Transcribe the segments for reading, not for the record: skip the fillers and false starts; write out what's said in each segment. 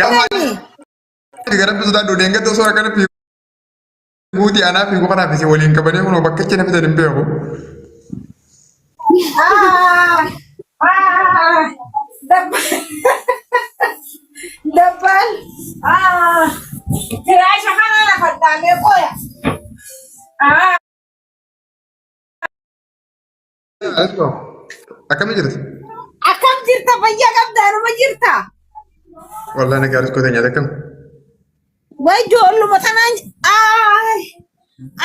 Yaa maali gara rabbi sodaadhu deengatti osoo akkana fiiguuti anaa fiigu kanaaf isin waliin qabanii kunoo bakka itti na fidan hin beeku. Dabbal. Firaasha kana lafa dhaabee qoya. Let's go. Akkamii jirti? Akkam jirta fayyaa qabdaa numa jirta. Wallahi nagaa riskoo teenya akkam. Way ijoolluma tanaan ay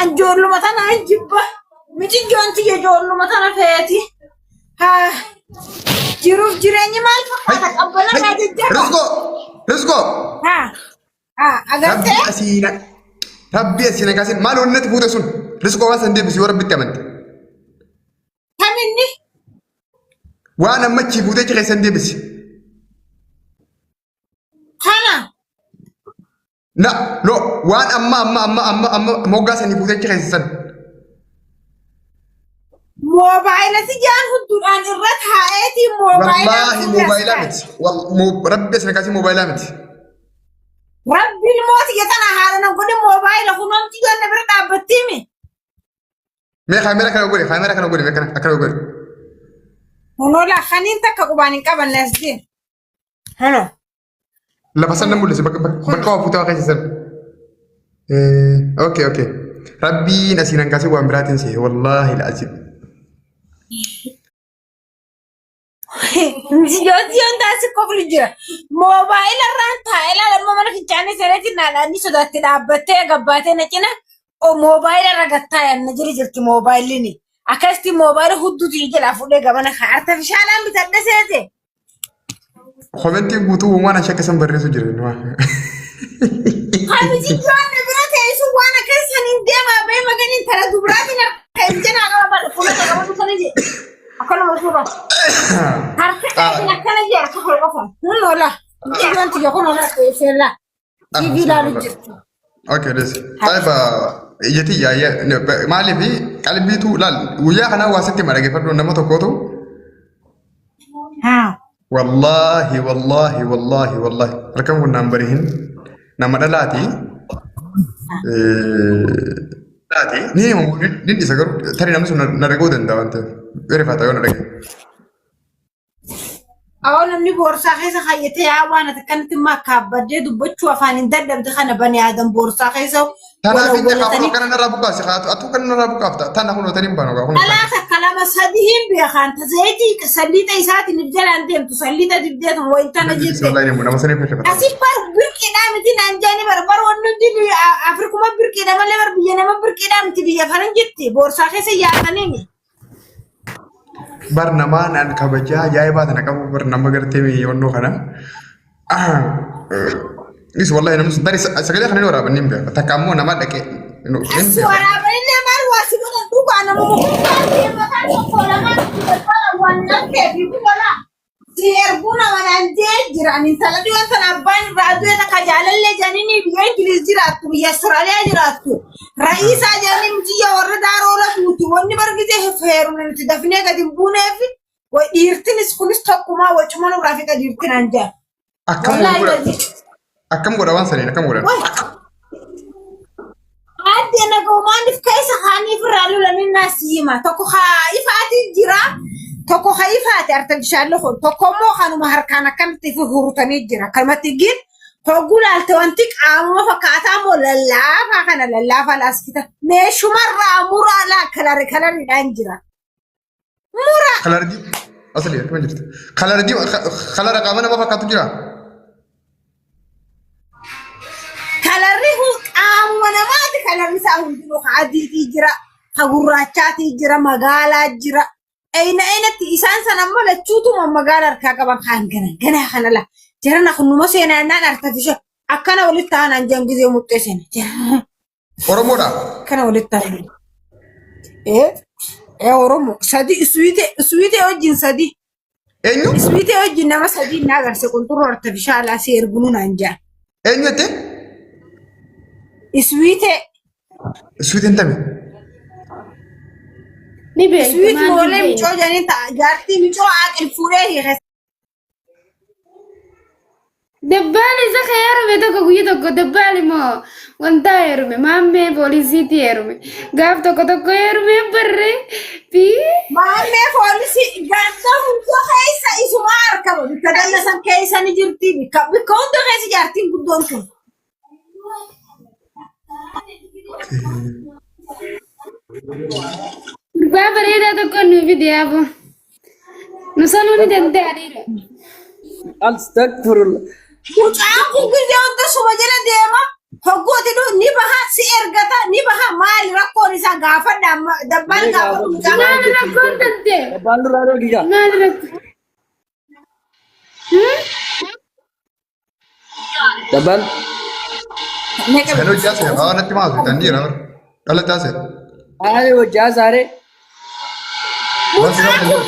an ijoolluma tanaan jibba miti ijoon tiyya ijoolluma tana feeti. Haa jiruuf jireenyi maal fakkaata qabbana naa jajjaba. Riskoo! Riskoo! Haa haa Rabbi agartee asiina Rabbi asiina kaasin maal wanni natti fuute sun riskoo waan san deebisi yoo rabbitti amante. kaminni Waan amma achii fuutee achi keessan deebisi. kana Na no waan amma amma amma amma amma moggaa sanii fuutee achi keessa san. Moobaayila si jaan hudduudhaan irra taa'eetii moobaayila Wallaahi moobaayilaa miti. Rabbi asina kaasii moobaayilaa miti. Rabbi ilmoo tiyya tana haala nan godhe moobaayila kunoomti yoon na bira dhaabbattiimi. Mee kaameera kana godhe kaameera kana godhe mee kana akkana godhe. Kunoo laa kaniin takka qubaan hin qabanne as deemu. Kunoo. Lafa san nan mul'ise bakka bakka waa fuutaa keessa san. Okay okay. Rabbiin asiin hankaasee waan biraatiin sehe wallaahi la'azim. Yoon taasi kofli jira. Moobaayila irraan taa'ee ilaala amma mana fincaanii seenetti naadhaan sodaatti dhaabbattee gabbaatee na cina moobaayila irra gattaa'e na jira jirti moobaayilli. Akkasitti moobaayila hudduuti jalaa fuudhee gamana kaa artifishaalaan bitadhe seete. Komentiin guutuu waan achi akkasan barreessu jira. Hamichi joonne bira teessu waan akkas saniin deemaa ba'ee maganiin tara dubraatiin harka hin jenaa qaba bara fuula qabatu sana jedhe. Akkanuma suura. Harka keetiin akkana jee harka koo qofa. Kun oola. Biyyoon tiyya kun oola teessee laa. TV ilaalu jirti. Okay, des. Taiba ijati yaaya maaliif qalbiitu laal guyyaa kanaa waa sitti madhageffadhu nama tokkotu Haa. wallaahi wallaahi wallaahi wallaahi halkan kun naan barihin nama dhalaati. Ni himamu ni dhisa garuu tarii namni sun na dhaga'uu danda'a waan ta'eef. Verifata yoo na dhaga'e. Awoo namni boorsaa keessa kaayyatee yaa waan ati akkanatti immoo akka abbaddee dubbachuu afaan hin dadhabde kana bani aadan boorsaa keessa Tanaaf hin jakaa walawwalatanii kana narraa buqqaasi haatu atuu kana narraa buqqaafta tana kun otanii hin baanu gaa kun. dhalaa takka lama sadii hin beekan tazayitii salliixa isaatiin if jalaan deemtu salliixa dibdeetu wayintana jette. Wallahi nama sanii fashafata. Asi bar birqiidhaa miti naan jaani bar bar wanni hundi Afrikuma birqiidha malee bar biyya nama birqiidhaa miti biyya faranjitti boorsaa keessa yaataniini. Bar namaa naan kabajaa ajaa'ibaa tana qabu bar nama gartee miyyonnoo kana. Is wallahi namni sun tarii sagalee kana ni waraaban ni beeka. Takka ammoo nama dhaqee ni As beeka. waraabanillee maal waa si godhan dhugaa nama mukutaan deemataan tokko lamaan waan nan ta'eef kun Si erguu nama naan jee jira. Ani intala dhiyoon tana abbaan irraa du'e takka jaalallee jedhanii biyya Ingiliz jiraattu biyya Austraaliyaa jiraattu. Ra'iisaa jedhanii mutiyya warra daaroola tuuti. Wanni bargitee heerumne nuti dafnee gadi hin buuneef dhiirtinis kunis tokkumaa wacuma nurraa fixa dhiirti naan jaa. Akkam Wallaahi godha gadi. akkam godha waan saniin akkam godhan. Wai. Aadde nagoomaaniif keessa kaaniif irraa lolanii naas hima. Tokko haa ifaati jira. Tokko haa ifaati artifishaalli kun. Tokko immoo kanuma harkaan akkamitti ifi hurutanii jira. Akkanumatti gin hogguu laalte wanti qaamuma fakkaataa immoo lallaafaa kana lallaafaa laaskita. Meeshumarraa muraa laa kalari kalariidhaan jira. Muraa. Kalardi asli akkuma jirtu. Kalardi kalara qaama nama fakkaatu jira. Kalarri qaamuma namaati kalarri isaa hundinuu ka adiitii jira, ka gurraachaatii jira, magaalaa jira. Eyna eynatti isaan sana ammoo lachuutuma magaala harkaa qaban kaan gana ganaa kana la. Jarana kunuma seenaa jennaan artifisha akkana walitti ta'an anjaan gizee muxxee seena. Jarana Oromoodha. akkana walitti ta'an. Ee ee Oromoo sadi suwiitee suwiitee wajjin sadi. Eenyu? Iswiitee wajjin nama sadii na agarse qunxurroo artifishaalaa si ergunuu naan jaan. Eenyu jette? Iswiitee Iswiitiin tami. Ni beekta iswiit maal moolee hin micoo jedhanii ta'a jaartii micoo aaqil fuudhee hiike. Dabbaali isa ka heerume tokko guyya tokko dabbaali moo wanta heerume maammee poolisiitti heerume gaaf tokko tokko heerume barree fi Maammee poolisii ganda hunda keessa isuma argama. Bikka ganda san keessa ni jirti. Bikka bikka hunda keessa jaartiin guddoon tun. Gurbaa bareedaa tokko nu fide yaaboo. Nu sanuu ni danda'a dhiira. Astagfirullah. Mucaan kun guyyaa hunda suma jala deema. Hoggooti dhufu ni baha si ergata ni baha maali rakkoon isaa gaafadha amma dabbaan Mee gaafadhu gaafadhu. mucaa Maal rakkoon tante? Dabbaan duraa dhorkigaa. Maal rakkoo? Dabbaan. Kan hojjaa seera. Waa natti maasu tan dhiira bara. Dhala taasise. Maali hojjaa saaree? Mucaan kun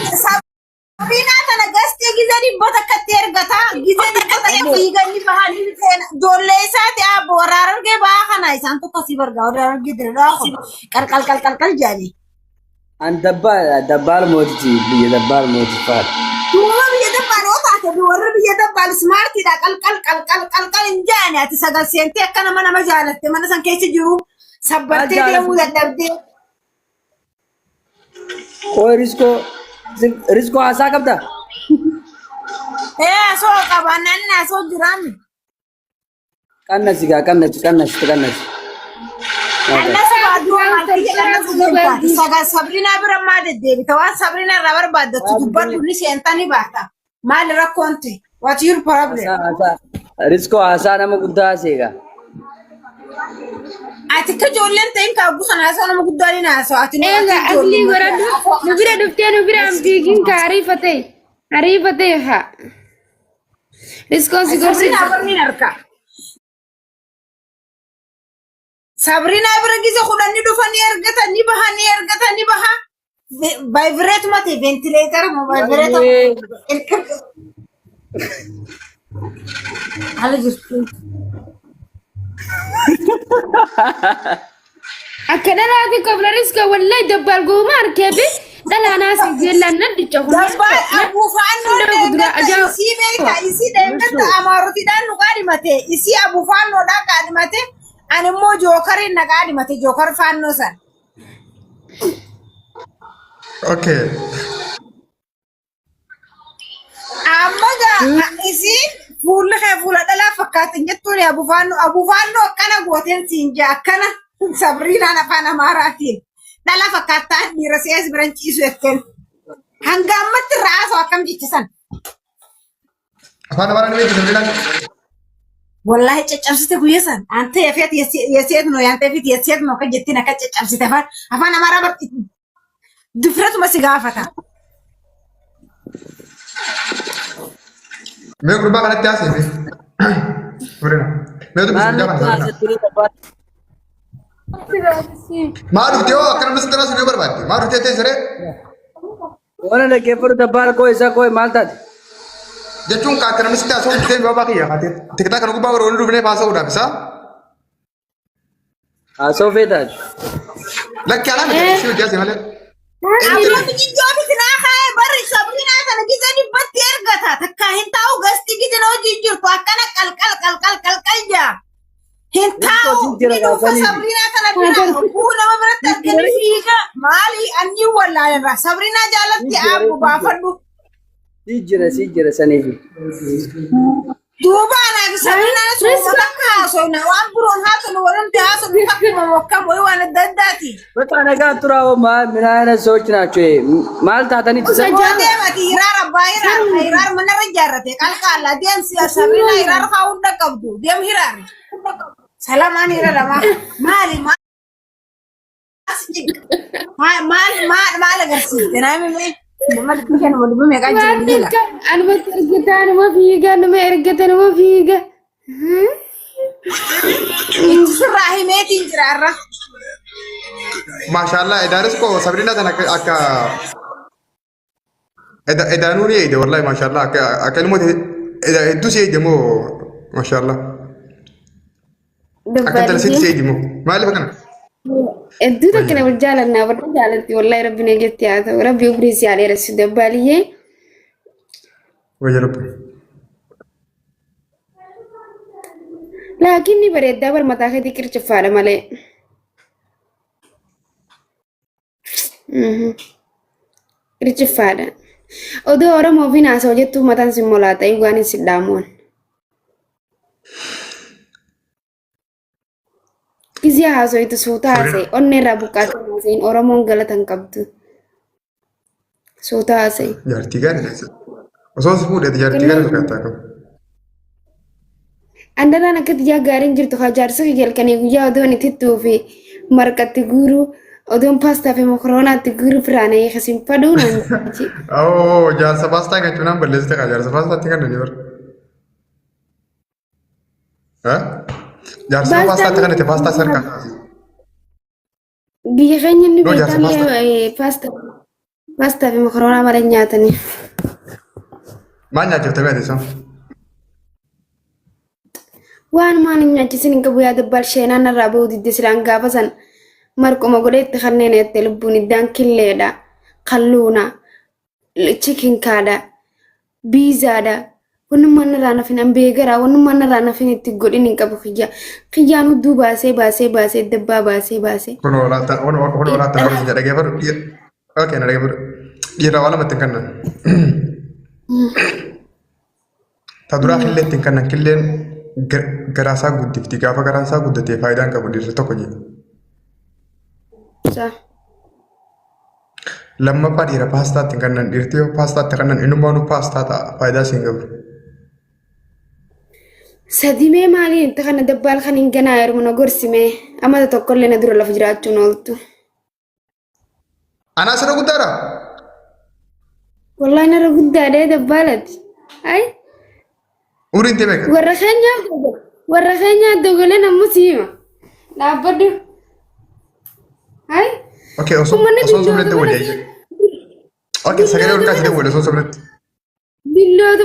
Sabiinaa tana gastee gizee dhibba takkatti ergata gizee dhibba takka fiiganii bahanii seena ijoollee isaati abbo warra argee bahaa kana isaan tokko si bargaa warra argee dirraa kun qalqal qalqal qal jedhanii. An dabbaal dabbaal mootichi biyya dabbaal mootichi faadha. Duuba biyya dabbaal yoo taate warri biyya dabbaal ismaartiidha qalqal qalqal qalqal hin jedhani ati sagal seentee akka nama nama jaalatte mana san keessa jiru sabbartee deemuu dadhabdee. Qoy riskoo riskoo haasaa qabda? Ee asoo qaba nanni asoo jiraami. Qannasi gaa qannasi qannasi qannasi. Qannasa baaduu maalti qannasa deemtaati. Sagal Sabrinaa bira maa deddeebita waan Sabrinaa irraa barbaaddattu dubbadhu ni seenta ni baata. Maali rakkoon ta'e? What your problem? Haasaa haasaa riskoo haasaa nama guddaa haasee gaa. Ati akka ijoolleen ta'in kaabbu sana haasa'u nama guddaa ni haasa'u. Ati nu Eega ati aslii ijoollee godhadhu nu bira dhuftee nu bira hin fiigin ka ariifatee ariifatee haa. Riskoon si Sabrina gorsiisa. barri harka. Sabrina bira gisa kudhan ni dhufa ni ergata ni baha ni ergata ni baha. Vibrate mate ventilator mo vibrate. Haala jirtu. Akka dhalaati kofla riskoo wallahi dabbaal gowwuma arkee fi dhalaa naasii jeellaan nan dicha kun. Dabbaan abuufaannoon Dura deeggarta isii beekta isii deeggarta amaarotiidhaan nu qaadhimate isii abuufaannoodhaan qaadhimate ani immoo jookariin na qaadhimate jookar faannoo san. Okay. Amma gaa isiin fuulli kee fuula dhalaa fakkaatan jettuun abuufaannoo abuufaannoo akkana gooteen siin jaa akkana sabriinaan afaan amaaraatiin dhala fakkaattaa dhiira si'ees biran ciisu jetteen. Hanga ammatti irraa haasa'u akkam jechisan. Afaan Amaaraa ni beektu Sabriinaan? Wallahi caccabsite guyya san ante የፊት የሴት ነው ያንተ ፊት የሴት ነው ከጀቲን akka caccabsite afaan afaan amaaraa bar difratuma si gaafata. Mee gurbaa kanatti haasa'e mee. Sabriina. Mee dubbisi Maal mucaa kana natti Sabriina. haasatti dabbaan? Maa dhuftee hoo akka namni sitti haasa'u yoo barbaadde? Maa dhuftee teessiree? Waan dhaggeeffadhu dabbaal koo isaa koo maal taate? Jechuun akka namni sitti haasa'u dhuftee baabaa kiyya kaatee. Tiktaa kana gubbaa warra dhufnee haasa'uudhaaf isaa. Haasa'uu feetaati. Lakki alaa miti ishee hojii haasa'e malee. Amma mijijjoo fitinaa kaa'e barri sabrinaa kana gisa dhibbatti ergata takka hin taa'u gasti gidina hojii jirtu akkana qalqal qalqal qalqal jaa. Hin taa'u jira ni dhufa gaafanii. sabrinaa kana bira hogguu nama biratti arganii fiiga maali anni wallaalerra sabrinaa jaalatti aabbu baafadhu. Si jira si jira saniifi. Duuba anaaf sabrinaan suuma takka haasofna waan biroon haasofnu walumti haasofnu takkuma mokkam wayii waan adda addaati. በቃ nagaa turaa maal ምን አይነት ሰዎች ናቸው? ይሄ maal taatanitti Usa Yoo jaa. deemati hiraar abbaa hiraar hiraar manarra ijaarrate qalqaala deemsi sabrina hiraar haa hunda qabdu deem hiraar. Salamaan hira lamaa maali maal maal maal maal agarsiifte naa mimee nama dubbii kana wal dubbii meeqaa jiru Waan jala. takka anumatti ergata anuma fiiga anuma ergata anuma fiiga. Itti sirraa himeetiin jira har'a. Maashaallah edaanis koo Sabriinaa sana akka akka edaanuu ni eeyde wallahi maashaallah akka akka ilmoo hedduu si eeyde moo maashaallah akka intala sitti si eeyde moo maaliif akkana? Hedduu takka nama jaalannaa barra jaalatti wallahi rabbi nageetti haa ta'u rabbi umrii si haa dheeressu dabbaaliyyee. Wayya rabbi. Laakiin ni bareeddaa bar mataa keetii qirciffaadha malee. Qirciffaadha. Odoo Oromoo fi haasa'u jettuu mataan si molaata waan hin sidhaamuun. Gizee haasoitu suuta haasa'e onnee irraa buqqaatee haasa'in Oromoon galata hin qabdu. Suuta haasa'e. Jaartii gaarii keessa. Osoo si fuudheeti jaartii gaarii fakkaattaa qabu. Andarraan akka xiyyaa gaariin jirtu haa jaarsa kiyya halkanii guyyaa odoon itittuu fi marqatti guuruu odoon paastaa fi mokoroonaatti guuruu firaan eekasin faduu naan jechi. Oo jaarsa paastaa kan cunaan balleessite kaa jaarsa paastaatti kan nani bara. Jaarsa Paastaa paastaatti kan itti paastaa sarkaa. Biyya keenya inni Noo jaarsa beektan paastaa. paastaa paastaa fi mokoroonaa malee nyaatanii. Maal nyaachifte mee ati isaan? Waan maan hin nyaachisin hin qabu yaada balsheenaan narraa bahuu didde silaan gaafa san marquma godhee itti kanneen jette lubbuun iddaan killeedha kalluuna chikinkaadha biizaadha wannummaan narraa nafin an beegaraa wannummaan narraa nafin itti godhin hin qabu kiyya kiyyaan hudduu baasee baasee baasee dabbaa baasee baasee. Kun olaantaa kun olaantaa kun dhaggeeffadhu dhiira. Okay na dhaggeeffadhu. Dhiira waa lamatti hin kennan. Ta duraa killee ittiin kennan killeen garaasaa guddifti gaafa garaan isaa guddate faayidaa hin qabu dhiirri tokko jedhe. Sa. Lammaffaa dhiira paastaa ittiin kennan dhiirti yoo paastaa itti kennan innumaanuu paastaa ta'a faayidaa siin qabu. Sadimee maaliin itti kana dabbaal kan hin ganaa heerumu na gorsimee amata tokkollee na dura lafa jiraachuun ooltu. Anaa sirra guddaadha. Wallahi narra guddaadha dabbaalati. Ay Umriin tee meeqa? warra keenya warra keenya dogoleen ammoo si hima. Dhaabbadhu. Ay Okay osoo uummanni osoo sobnetti biyyoota walii. Okay sagalee ol kaasitee walii osoo sobnetti. biyyoota